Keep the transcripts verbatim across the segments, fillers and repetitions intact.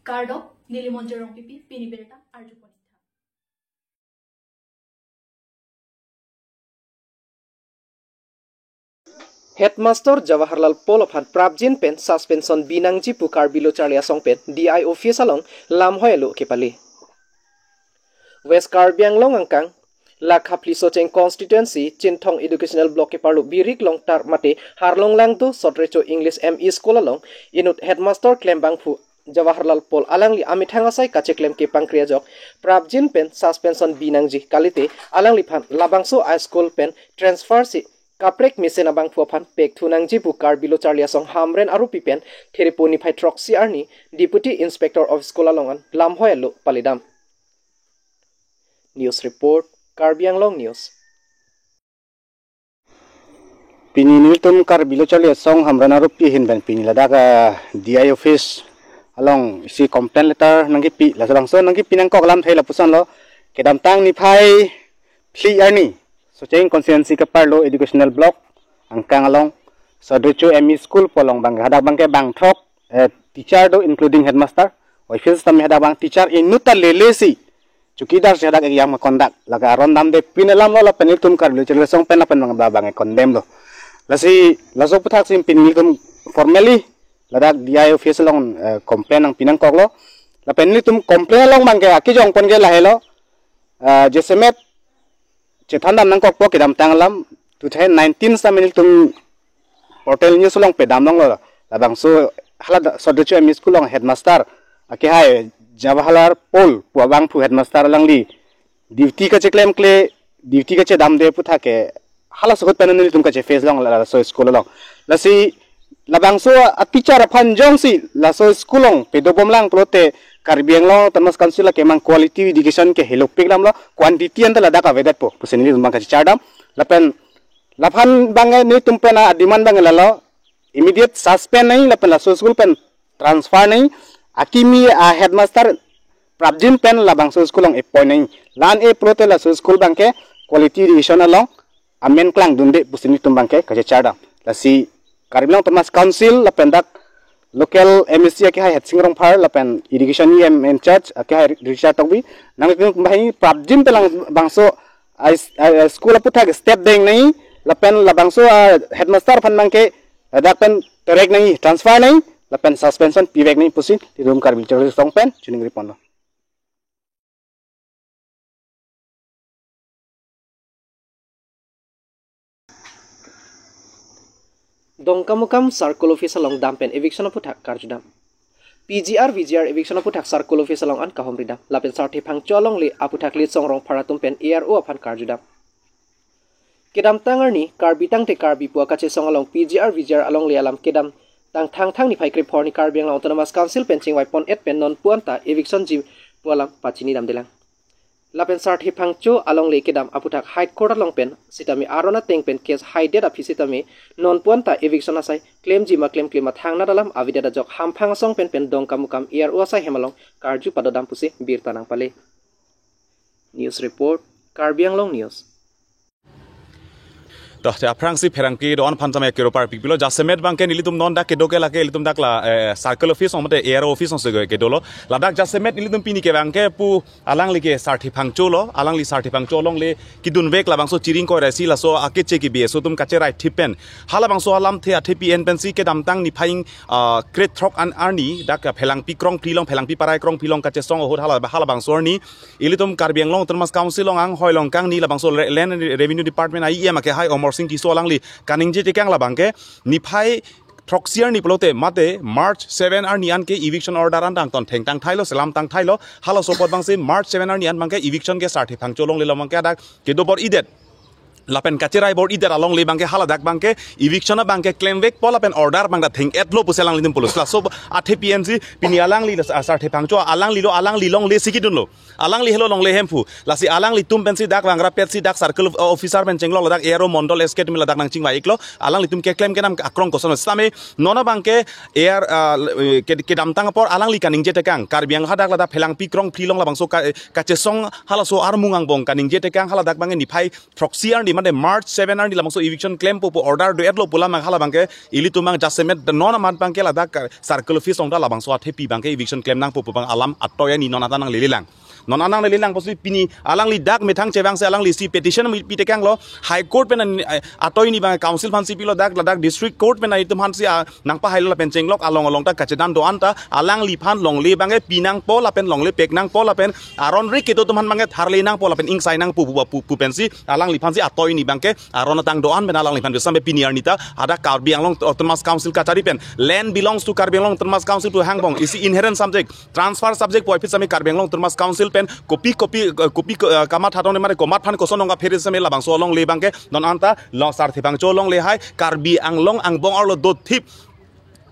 Kardom, neli Monjir Rongpipi, pini birta arjupon. Headmaster Jawaharlal Paul aphan prapjin pen suspension binangji pu Karbi Lo Charli Asong pen D I office along lamhoi alo kepale. West Karbi Anglong angkang Lakha Phli Socheng constituency Chinthong Educational Block keparlo Birik Longtar mate Harlong Langdo Sodrecho English M E School along inut headmaster klembangphu Jawaharlal Paul alangli amethang asai kacheklem kepangkri ajok prapjin pen suspension binangji kalite alangliphan labangso a school pen transfer si kaprek mesen abangphu aphan pekthunangji pu Karbi Lo Charli Asong Hamren arupi pen Thiripu niphai throksi arni Deputy Inspector of School along an lamhoi alo paledam. News report, Karbi Anglong News. Pini nelitum Karbi Lo Charli Asong Hamren arupi ahin pen pini ladak, ah, D I office along isi complaint letter nangkipi, labangso nangkipi nangkok alamthe lapuson lo. Kedamtang niphai phli arni Socheng constituency keparlo educational block angkang along Sodrecho M E School pu along bang hadak bangke bangthrok, eh, teacher do including headmaster. Office tame hadak bang teacher inut ta lele si chowkidar si hadak ekjang ma conduct laga aron damde pin alam lo lapen nelitum Karbi Lo Charli Asong pen lapen bang bang condemn lo. Lasi laso aputhak si pini nelitum formally ladak D I office along, eh, complaint nangpi nangkok lo. Lapen nelitum complaint along bangke akejongpon ke lahelo. Ah, jasemet chethan dam nangkokpo kedamtang alam two thousand nineteen sitame nelitum portal news along pedam longlo. Labangso hala Sodrecho M E School along headmaster akehai Jawaharlal Paul pu abangphu headmaster alangli duty kacheklemkle, duty kachedamde aputhak ke halaso ahut pen nelitum kacheface long laso school along. Lasi labangso a teacher aphan jongsi laso school along pedobom lang pulote Karbi Anglong Autonomous Council akemang quality education ke helopik damlo, quantity anta ladak avedetpo pusi nelitum bang kachechar dam. Lapen laphan bang nelitum pen a-demand bang lalo, immediate suspend nangji lapen laso school pen transfer nangji, akimi a-headmaster prapjin pen labangso school along appoint nangji. La-an e pulote laso school bangke quality education along amen klangdunde pusi nelitum bangke kachechar dam. Lasi Karbi Anglong Autonomous Council lapen dak local M A C akehai Headsing Rongphar lapen education E M in charge akehai Richard Tokbi nangtum bang prapjin pen labangso a, a, school aputhak step deng nangji lapen labangso a-headmaster aphan bangke ladak pen terek nangji, transfer nangji lapen suspension pivek nangji pusi nelitum Karbi Lo Charli Asong pen chiningri ponlo. Dongkamukam Circle Office along dam pen eviction aputhak karjudam. P G R V G R eviction aputhak Circle Office along an kahumri dam. Lapen Sarthe Phangcho alongle aputhak Litsong Rongphar atum pen A R O aphan karjudam. Kedamtang arni Karbi Tangte Karbi pu akachesong along P G R V G R alongle alam kedamtang Thangthang niphai krepho arni Karbi Anglong Autonomous Council pen chingvai pon-et pen nonpu anta eviction ji pu alam pachini damdelang. Lapen Sarthe Phangcho alongle kedam aputhak High Court along pen sitame aron ateng pen case haidet aphi sitame nonpu anta eviction asai klemji ma klemkle ma thangnat alam avedet ajok Hamphang asong pen pen Dongkamukam A R O asai hem along karju padodam pusi birta nangpale. News report, Karbi Anglong News. To, te aphrangsi pherangke do-an aphan tame kero parpik pilo, jasemet bangke nelitum non dak kedo ke lake ilitum dak la, eh, Circle Office ong mate A R O Office ong se kedolo. Ladak jasemet nelitum pini ke bangke pu alangli ke Sarthe Phangcho lo, alangli Sarthe Phangcho alongle kedunvek labangso chiring koirasi laso akeche ke B S O atum kacherai thip pen. Halabangso alamthe athepi en pensi kedamtang niphai, ah, krethrok an arni dak Phelangpi Krongphli along, Phelangpi Parai Krongphli along kachesong ahut hala, halabangso arni ilitum Karbi Anglong Autonomous Council along anghoi along kangni labangso re-, Land and Revenue Department a E M akehai Amarsing Tisso alangli kaningje tekang labangke niphai throksi arni pulote mate March seven arni an ke eviction order an tangton thengtang thailo, selam tang thailo, halaso apot bangsi March seven arni an bangke eviction ke Sarthe Phangcho alongle lo bangke dak kedo bor-idet. Lapen kacherai bor-idet alongle bangke haladak bangke eviction abangke klemvekpo lapen order bang da theng-etlo pusi alanglitum pulo. Laso athepi ensi pini alangli la Sarthe Phangcho alangli lo, alangli longle si kedunlo. Alangli helo longle hemphu. Lasi alanglitum pensi dak vangra petsi dak circle of-, officer pen chenglok ladak A R O mondol S K tumi ladak nangchingvai-iklo. Alanglitum keklem kenam akrong koson sitame non abangke A R, ah, ke-, kedamtang apor alangli kaningje tekang. Karbi Anglong hadak ladak Phelangpi Krongphli along labangso ka-, kachesong halaso armung angbong kaningje tekang haladak bangke niphai throksi arni mate March seven arni labangso eviction klempo pu order do-etlo pu alam abang hala abangke ilitum abang jasemet non amat abangke ladak circle office along ta labangso athepi abangke eviction klem nangpo pu abang alam atoi ani non anta nanglelelang. Non anta nanglelelang pusi pini alangli dak methang chevangsi alangli isi petition mi pitekanglo, High Court pen an-, eh, atoi ni abang council aphansi pilo, dak ladak district court pen itum aphansi, ah, nangpahailo lapen chenglok along along ta kachedan do-an ta alangliphan longle abangke pi nangpo lapen longle pek nangpo lapen aron ri kedo atum aphan abangke tharle nangpo lapen ingsai nangpo pu, pu, pu pensi alangliphansi atoi ni abangke aron atang do-an pen alangliphan besam pini arni ta hadak Karbi Anglong Autonomous Council kachari pen land belongs to Karbi Anglong Autonomous Council pu hangbong isi inherent subject, transfer subject pu aphi sami Karbi Anglong Autonomous Council pen kopi kopi, eh, kopi ko-, eh, kamatha tong mate komat aphan koson nong kaphere sami labangso alongle abangke non anta long sarthe abang cho longle hai Karbi Anglong angbong arlo dothip,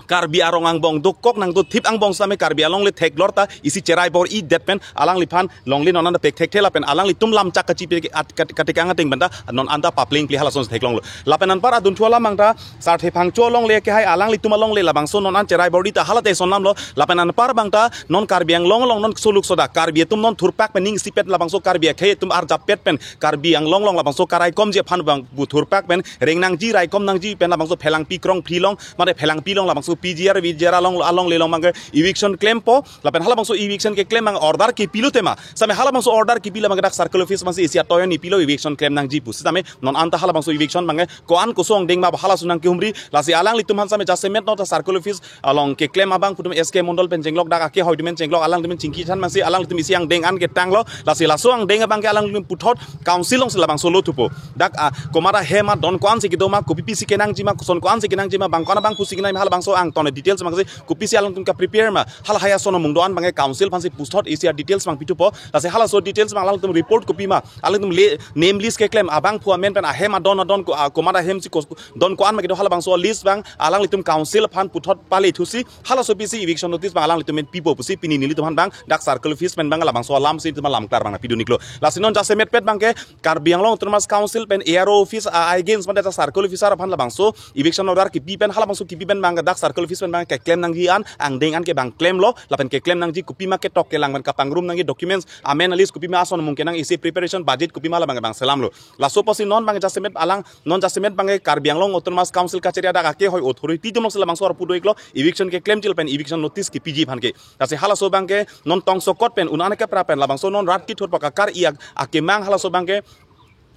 Karbi arong angbong dokok nangdothip angbong sami Karbi alongle theklor ta isi cherai bor-idet pen alangliphan longle non anta pek thekthe lapen alanglitum lamchak kachipi at-, kat-, katikang ateng pen ta non anta paplengple halason theklonglo. Lapen anpar adunthu alam abang ta sarthe phangcho alongle ke hai alanglitum alongle labangso non an cherai bor-i ta hala te son namlo. Lapen anpar abang ta non Karbi Anglong along non soluk sodak Karbi atum non thurpak pen ning isipet labangso Karbi akhei atum arjappet pen Karbi Anglong along labangso karaikomji aphan abang pu thurpak pen reng nangji raikom nangji pen labangso Phelangpi krong phri along mate Phelangpi along labangso P G R V G R along alongle along abangke eviction klempo lapen halabangso eviction keklem abang order kepilo tema sami halabangso order kepi labangke dak circle office aphansi isi atoi ani pilo eviction klem nangji pusi tame non anta halabangso eviction abangke ko-an koson dengma halason nangkehumri. Lasi alanglitum aphan sami jasemet non ta circle office along keklem abang pu atum S K Mondol pen chenglok dak akehoi atum pen chenglok alangtum pen chingki than masi alanglitum isi angdeng an ketanglo. Lasi laso angdeng abangke alanglitum puthot council alongsi labangso lo thupo. Dak, ah, komat ahem adon ko-ansi kedo ma, kopi pisi kenangji ma, koson ko-ansi kenangji ma, bang ko-an abang pusi kenang ma halabangso angton details abangsi kopisi alanglitum kaprepare ma, hala hai ason amung do-an abangke council aphansi puthot isi adetails abang pithupo. Lasi halaso details abang alanglitum report kopi ma, alanglitum le name list keklem abangphu amen pen ahem adon adon ko, ah, komat ahemsi ko, don ko-an ma kedo halabangso list abang alanglitum council aphan puthot pale thusi halaso pisi eviction notice abang alanglitum pen pipo pusi pini nelitum aphan abang dak circle office pen abang labangso alamsi itum alam klar abang pidun-iklo. Lasi non jasemetpet abangke Karbi Anglong Autonomous Council pen A R O office, ah, against mate dak circle officer aphan labangso eviction order kepi pen halabangso kepi pen abang dak circle office pen abang keklem nangji an angdeng an ke abang klemlo lapen keklem nangji kopi ma ketok kelang pen kapangrum nangji documents amen a list kopi ma ason amung kenang isi preparation budget kopi ma labang abang selamlo. Laso apotsi non abang jasemet alang non jasemet abangke Karbi Anglong Autonomous Council kachari adak akehoi authority atum alongsi labangso arpu do-iklo eviction keklemji lapen eviction notice kepiji aphan ke. Lasi halaso abangke non tongsokot pen un-an kepra pen labangso non rat kithurpak akar-i ak-, akemang halaso abangke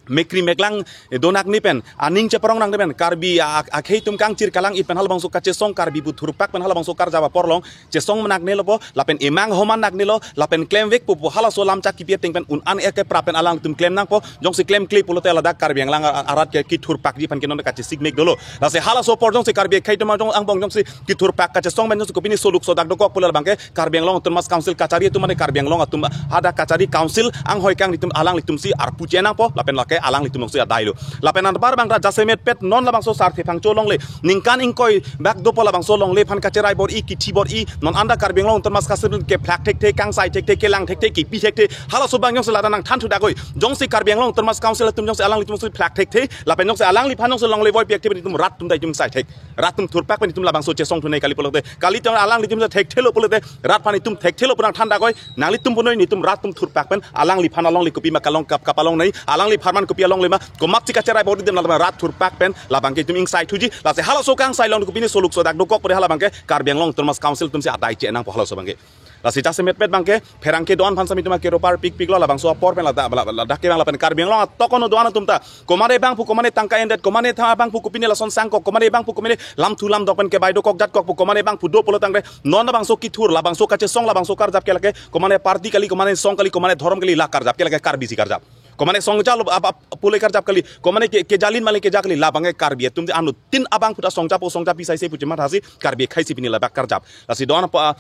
mekri meklang, eh, donak ni pen aning cheparong nang ni pen Karbi a-, ak-, akhei atum kangchir kalang-i pen halabangso kachesong Karbi pu thurpak pen halabangso karjap apor along chesong menak nelopo lapen emang homan nak nelo lapen klemvekpo pu halaso lamchak kepi ateng pen un-an kepra pen alangtum klem nangpo. Jongsi klemkle pulote ladak Karbi Anglong a-, arat ke kithurpakji aphan ke non kachesik mek dolo. Lasi halaso apor jongsi Karbi akhei atum jong angbong jongsi kithurpak kachesong pen jongsi kopine soluk sodak dokok pulo abangke Karbi Anglong Autonomous Council kachari atum mane Karbi Anglong atum hadak kachari council anghoi kangni atum alanglitumsi arpu chenangpo lapen lake alanglitum alongsi adailo. Lapen anpar abang ta jasemetpet non labangso sarthe phangcho longle ningkan ingkoi bak dopo labangso longle aphan kacherai bor-i kithi bor-i non anta Karbi Anglong Autonomous Council kephlak thekthe kangsai thekthe kelang thekthe kepi thekthe halaso abang jongsi ladak nangthan thu dakoi jongsi Karbi Anglong Autonomous Council atum jongsi alanglitum jongsi phlak thekthe lapen jongsi alangliphan jongsi longle voi piak the pen itum rat atum ta itum sai thek rat atum thurpak pen itum labangso chesong thunei kali pulote kali tong alanglitum ta thekthelo pulote rat aphan itum thekthelo pu nangthan dakoi nanglitum punoi netum rat atum thurpak pen alangliphan alongle kopi ma kalong kap kap along nei alangliphan man kopi alongle ma komatsi kacherai bor-i dem labang rat thurpak pen labangke itum ingsai thuji. Lasi halaso kangsai along kopine soluk sodak dokok pore halabangke Karbi Anglong Autonomous Council atumsi adai chenangpo halaso abangke. Lasi jasemetpet abangke pherangke do-an aphan sami itum akero parpikpiklo labangso apor pen lada, lada, ladak ke abang lapen Karbi Anglong atokon do-an atum ta komane abangphu komane tangka endet komane tha abangphu kopine lason sangkok komane abangphu komane lamthu lamdok pen kebai dokok jatkok pu komane abangphu do pulo tangte non labangso kithur labangso kachesong labangso karjap ke lake komane party kali komane song kali komane dhorom kali la karjap ke lake Karbisi karjap. Komane songja lo ap, ap, pule karjap kali komane ke, kejalin male keja kali labangke Karbi atum te anuttin abangphu ta songja po songja pi saise pu chemathasi Karbi akheisi pini labak karjap. Lasi do-an apo a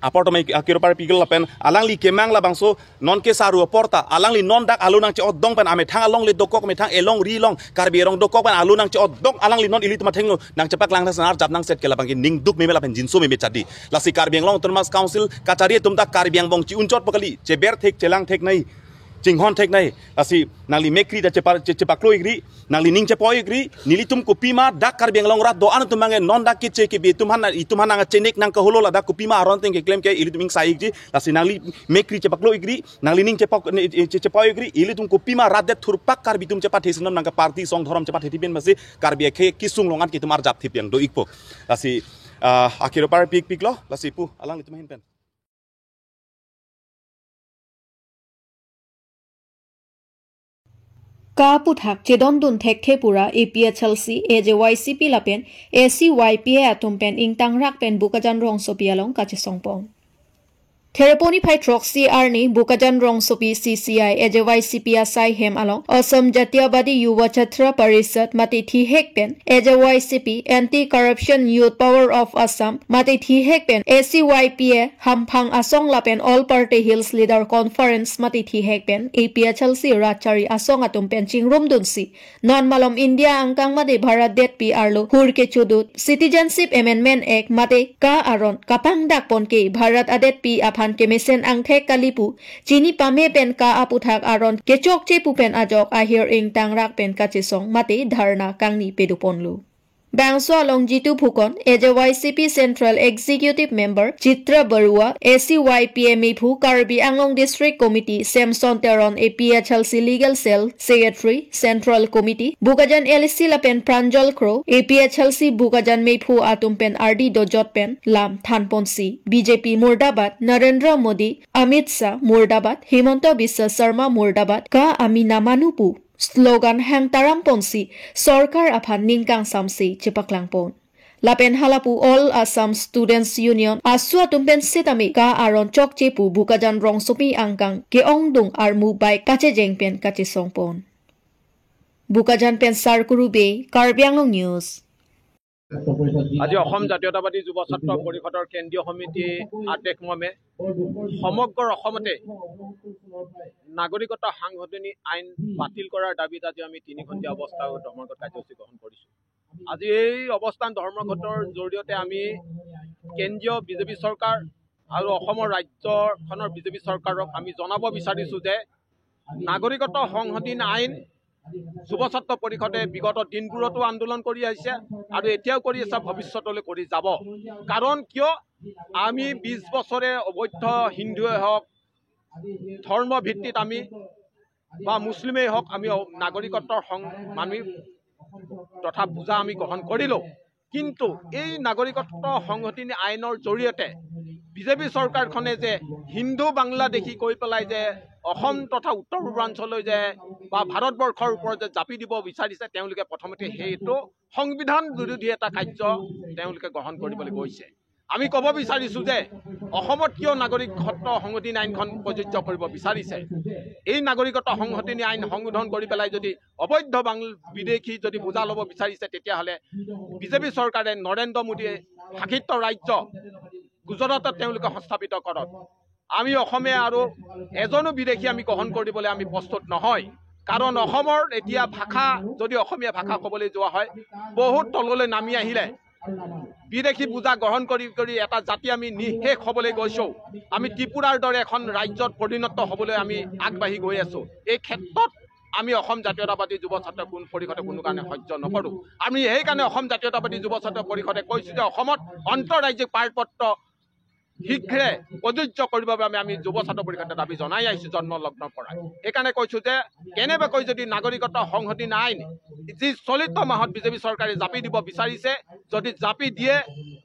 apor tame akero parpiklo lapen alangli kemang labangso non ke saru apor ta alangli non dak alo nangche-otdong pen amethang alongle dokok methang elong ri along Karbi arong dokok pen alo nangche-otdong alangli non ilitum athengno nangchepaklang tha senar jap nangset ke labangke ningduk meme lapen jinso meme chadi. Lasi Karbi Anglong Autonomous Council kachari atum ta Karbi angbong chi-unchot po kali cheber thek chelang thek nei Chinghon thek nai, lasi nangli mekri ta chepa-, che-, chepaklo-ikri, nangli ning chepo-ikri, nelitum kopima dak Karbi Anglong arat do-an atum abang non dak keche kebi atum aphan, itum aphan nangchenek nangkeholo ladak kopima aron ateng keklem ke ilitum ingsai-ikji, lasi nangli mekri chepaklo-ikri, nangli ning chepo-, ne-, che-, chepo-ikri, ilitum kopima rat det thurpak Karbi atum chepathesi non nangke party song dhorom chepathe thipin masi Karbi akhei kesung along an ke itum arjap thip yang do-ikpo. Lasi, ah, akhir parpik piklo, lasi pu, alanglitum ahin pen. Ka aputhak chedondun thekthe pu ra A P H L C, A J Y C P lapen A C Y P A atum pen ingtangrak pen Bokajan rongsopi along kachesongpon. Thereponi phai throksi arni Bokajan rongsopi C C I A J Y C P asai hem along Assam Jatiyabadi Yuva Chhatra Parishad mate thihek pen A J Y C P, Anti Corruption Youth Power of Assam mate thihek pen A C Y P A, Hamphang Asong lapen All Party Hills Leader Conference mate thihek pen A P H L C rat chari asong atum pen chingrumdunsi non malom India angkang mate Bharat detpi arlo hur kechodut, Citizenship Amendment Act mate ka aron kapangdakpon ke Bharat adetpi aphan kemesen angthek kali pu chini pame pen ka aputhak aron kechokche pu pen ajok ahir ingtangrak pen kachesong mate dharna kangni pedoponlo. Bangso along Jitu Phukon, A J Y C P Central Executive Member Chitra Barua, A C Y P A mephu Karbi Anglong District Committee Samson Teron, A P H L C Legal Cell Secretary, Central Committee, Bokajan L A C lapen Pranjal Kro, A P H L C Bokajan mephu atum pen ardi dojot pen lam thanponsi, B J P murdabad, Narendra Modi, Amit Shah murdabad, Himanta Biswa Sarma murdabad, ka ami namanu pu slogan hangtaramponsi sorkar aphan ning kangsamse chepaklangpon. Lapen halapu All Assam Students Union, AASU atum pen setame ka aron chokche pu Bokajan rongsopi angkang ke-ongdung armu bike kachejeng pen kachesongpon. Bokajan pen Sarkuru Bey, Karbi Anglong News. আজি অসম জাতীয়তাবাদী যুৱ ছাত্ৰ পৰিষদৰ কেন্দ্ৰীয় সমিতিৰ আদেশ মৰ্মে সমগ্ৰ অসমতে নাগৰিকত্ব সংশোধনী আইন বাতিল কৰাৰ দাবীত আজি আমি তিনি ঘণ্টীয়া অৱস্থান ধৰ্মঘট কাৰ্যসূচী গ্ৰহণ কৰিছো। আজি এই অৱস্থান ধৰ্মঘটৰ জৰিয়তে আমি কেন্দ্ৰীয় বিজেপি চৰকাৰ আৰু অসমৰ ৰাজ্যখনৰ বিজেপি চৰকাৰক আমি জনাব বিচাৰিছো যে নাগৰিকত্ব সংশোধনী আইন যুৱ ছাত্ৰ পৰিষদে বিগত দিনবোৰতো আন্দোলন কৰি আহিছে আৰু এতিয়াও কৰি আছে, ভৱিষ্যতলৈ কৰি যাব। কাৰণ কিয়, আমি বিশ বছৰে অবৈধ হিন্দুৱে হওক, ধৰ্ম ভিত্তিত আমি বা মুছলিমেই হওক, আমি অ-, নাগৰিকত্বৰ সং-, আমি তথা বুজা আমি গ্ৰহণ কৰিলো। কিন্তু এই নাগৰিকত্ব সংশোধনী আইনৰ জৰিয়তে বিজেপি চৰকাৰখনে যে হিন্দু বাংলাদেশী কৈ পেলাই যে অসম তথা উত্তৰ পূৰ্বাঞ্চললৈ যে বা ভাৰতবৰ্ষৰ ওপৰত যে জাপি দিব বিচাৰিছে, তেওঁলোকে প্ৰথমতে সেইটো সংবিধান বিৰোধী এটা কাৰ্য তেওঁলোকে গ্ৰহণ কৰিবলৈ গৈছে। আমি ক'ব বিচাৰিছো যে অসমত কিয় নাগৰিকত্ব সংশোধনী আইনখন প্ৰযোজ্য কৰিব বিচাৰিছে। এই নাগৰিকত্ব সংশোধনী আইন সংশোধন কৰি পেলাই যদি অবৈধ বাংল-, বিদেশী যদি বুজা ল'ব বিচাৰিছে, তেতিয়াহ'লে বিজেপি চৰকাৰে নৰেন্দ্ৰ মোদীয়ে শাসিত ৰাজ্য গুজৰাটত তেওঁলোকে সংস্থাপিত কৰক। আমি অসমে আৰু এজনো বিদেশী আমি গ্ৰহণ কৰিবলৈ আমি প্ৰস্তুত নহয়। কাৰণ অসমৰ এতিয়া ভাষা, যদি অসমীয়া ভাষা ক'বলৈ যোৱা হয়, বহুত তললৈ নামি আহিলে বিদেশী বুজা গ্ৰহণ কৰি কৰি এটা জাতি আমি নিঃশেষ হ'বলৈ গৈছো। আমি ত্ৰিপুৰাৰ দৰে এখন ৰাজ্যত পৰিণত হ'বলৈ আমি আগবাঢ়ি গৈ আছো। এই ক্ষেত্ৰত আমি অসম জাতীয়তাবাদী যুৱ ছাত্ৰ কোন পৰিষদে কোনো কাৰণে সহ্য নকৰো। আমি সেইকাৰণে অসম জাতীয়তাবাদী যুৱ ছাত্ৰ পৰিষদে কৈছো যে অসমত আন্তঃৰাজ্যিক পাৰপত্ৰ শীঘ্ৰে প্ৰযোজ্য কৰিবৰ বাবে আমি, আমি যুৱ ছাত্ৰ পৰিষদে দাবী জনাই আহিছো জন্মলগ্নৰ পৰা। সেইকাৰণে কৈছো যে কেনেবাকৈ যদি নাগৰিকত্ব সংশোধনী আইন যি চলিত মাহত বিজেপি চৰকাৰে জাপি দিব বিচাৰিছে, যদি জাপি দিয়ে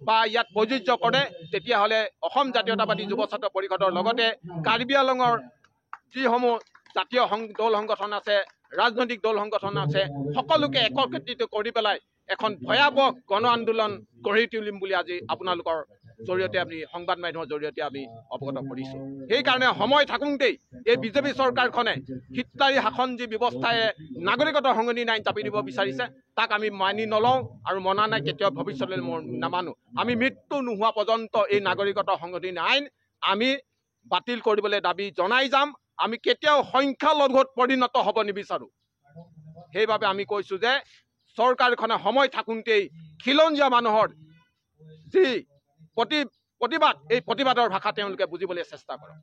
বা ইয়াত প্ৰযোজ্য কৰে, তেতিয়াহ'লে অসম জাতীয়তাবাদী যুৱ ছাত্ৰ পৰিষদৰ লগতে কাৰ্বি আংলঙৰ যিসমূহ জাতীয় সং-, দল সংগঠন আছে, ৰাজনৈতিক দল সংগঠন আছে, সকলোকে একত্ৰিত কৰি পেলাই এখন ভয়াৱহ গণ আন্দোলন গঢ়ি তুলিম বুলি আজি আপোনালোকৰ জৰিয়তে, আমি সংবাদ মাধ্যমৰ জৰিয়তে আমি অৱগত কৰিছো। সেইকাৰণে সময় থাকোঁতেই এই বিজেপি চৰকাৰখনে হিটলাৰী শাসন যি ব্যৱস্থাৰে নাগৰিকত্ব সংশোধনী আইন জাপি দিব বিচাৰিছে, তাক আমি মানি নলওঁ আৰু মনা নাই, কেতিয়াও ভৱিষ্যতলৈ ম-, নামানো। আমি মৃত্যু নোহোৱা পৰ্যন্ত এই নাগৰিকত্ব সংশোধনী আইন আমি বাতিল কৰিবলৈ দাবী জনাই যাম। আমি কেতিয়াও সংখ্যালঘুত পৰিণত হ'ব নিবিচাৰো। সেইবাবে আমি কৈছো যে চৰকাৰখনে সময় থাকোঁতেই খিলঞ্জীয়া মানুহৰ যি প্ৰতি-, প্ৰতিবাদ, এই প্ৰতিবাদৰ ভাষা তেওঁলোকে বুজিবলৈ চেষ্টা কৰক।